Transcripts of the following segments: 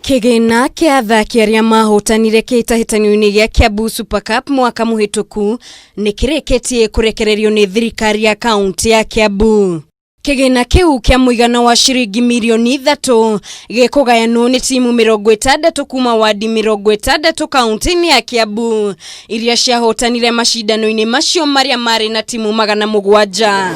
Kĩgĩna kĩa athaki arĩa mahotanire kĩhĩtahĩtano-inĩ gĩa Kiambu Super Cup mwaka mũhĩtũku nĩ kĩrĩkĩtie kũrekererio nĩ thirikari ya kaunti ya Kiambu. Kĩgĩna kĩu kĩa mũigana wa ciringi mirioni 3 gĩkũgayanwo nĩ timu 60 kuma wadi 60 kaunti-inĩ ya Kiambu iria ciahotanire macindano-inĩ macio marĩa marĩ na timu 700.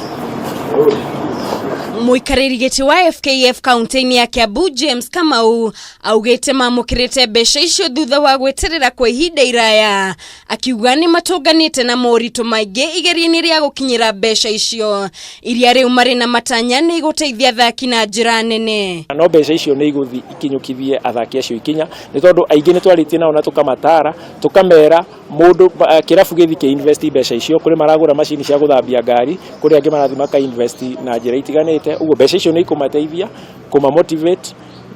Mũikarĩri gĩtĩ wa FKF kaunti-inĩ ya Kiambu James Kamau augĩte mamũkĩrĩte mbeca icio thutha wa gwĩterera kwa ihinda iraya, akiuga nĩ matũnganĩte na moritũ maingĩ igeria-inĩ rĩa gũkinyĩra mbeca icio iria rĩu marĩ na matanya nĩ igũteithia athaki na njĩra nene. No mbeca icio nĩ igũthiĩ ikinyũkithie athaki acio ikinya, nĩ tondũ aingĩ nĩ twarĩtie nao na tũkamatara, tũkamera mũndũ kĩrabu gĩthiĩ kĩ invest mbeca icio, kũrĩ maragũra macini cia gũthambia ngari, kũrĩ angĩ marathiĩ maka invest na njĩra itiganĩte, ũguo mbeca icio nĩ ikũmateithia kũma motivate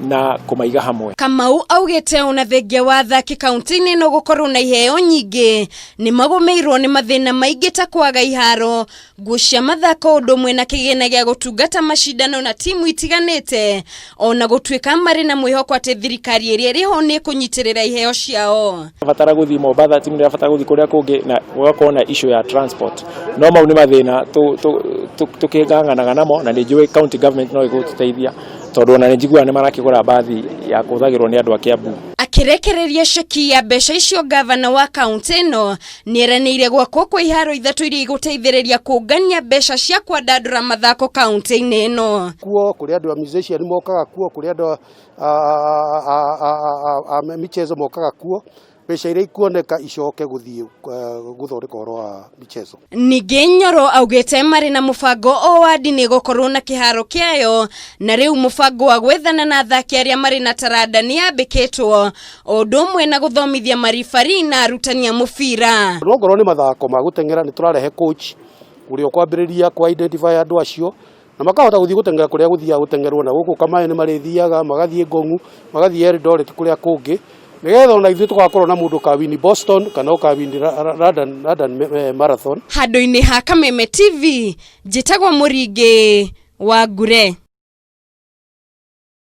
na kũmaiga hamwe. Kamau augĩte ona thengia wa athaki kaunti-inĩ no gũkorwo na iheo nyingĩ, nĩ magũmĩirwo nĩ mathĩna maingĩ ta kwaga iharo, nguo cia mathako ũndũ ũmwe na kĩgĩna gĩa gũtungata macindano na timu itiganĩte, ona gũtuĩka marĩ na mwĩhoko atĩ thirikari ĩrĩa ĩrĩ ho nĩ ĩkũnyitĩrĩra iheo ciao. Batara gũthiĩ Mombatha, timu ĩrabatara gũthiĩ kũrĩa kũngĩ na gũgakorwo na issue ya transport, no mau nĩ mathĩna tũkĩng'ang'anaga namo, na nĩ njũĩ county government no ĩgũtũteithia tondũ ona nĩ njiguaga nĩ marakĩgũra mbathi ya kũhũthagĩrwo nĩ andũ a Kiambu. Akĩrekereria ceki ya mbeca icio, gavana wa kaunti ĩno nĩeranĩire gwakwo kwa iharo 3 iria igũteithĩrĩria kũngania mbeca cia kwandandũra mathako kaunti-inĩ ĩno. Kuo kũrĩ andũ a musician mokaga kuo, kũrĩ andũ a michezo mokaga kuo, mbeca iria ikuoneka icoke gũthiĩ gũthondeka ũhoro wa michezo. Ningĩ Nyoro augĩte marĩ na mũbango o wadi nĩ ĩgũkorwo na kĩharo kĩayo, na rĩu mũbango wa gwethana na athaki arĩa marĩ na taranda nĩ yambĩkĩtwo, o ũndũ ũmwe na gũthomithia maribari na arutani a mũbira. No ngorwo nĩ mathako ma gũteng'era, nĩ tũrarehe coach ũrĩa ũkwambĩrĩria kwa identify andũ acio na makahota gũthiĩ gũteng'era kũrĩa gũthiaga gũteng'erwo, na gũkũ Kamaĩ nĩ marĩthiaga, magathiĩ Ngong'u, magathiĩ Eldoret kũrĩa kũngĩ, nĩgetha ona ithuĩ tũgakorwo na mũndũ ũkawini Boston kana ũkawini London Marathon. Handũ-inĩ ha Kameme TV, njĩtagwo Mũringĩ wa Ngure.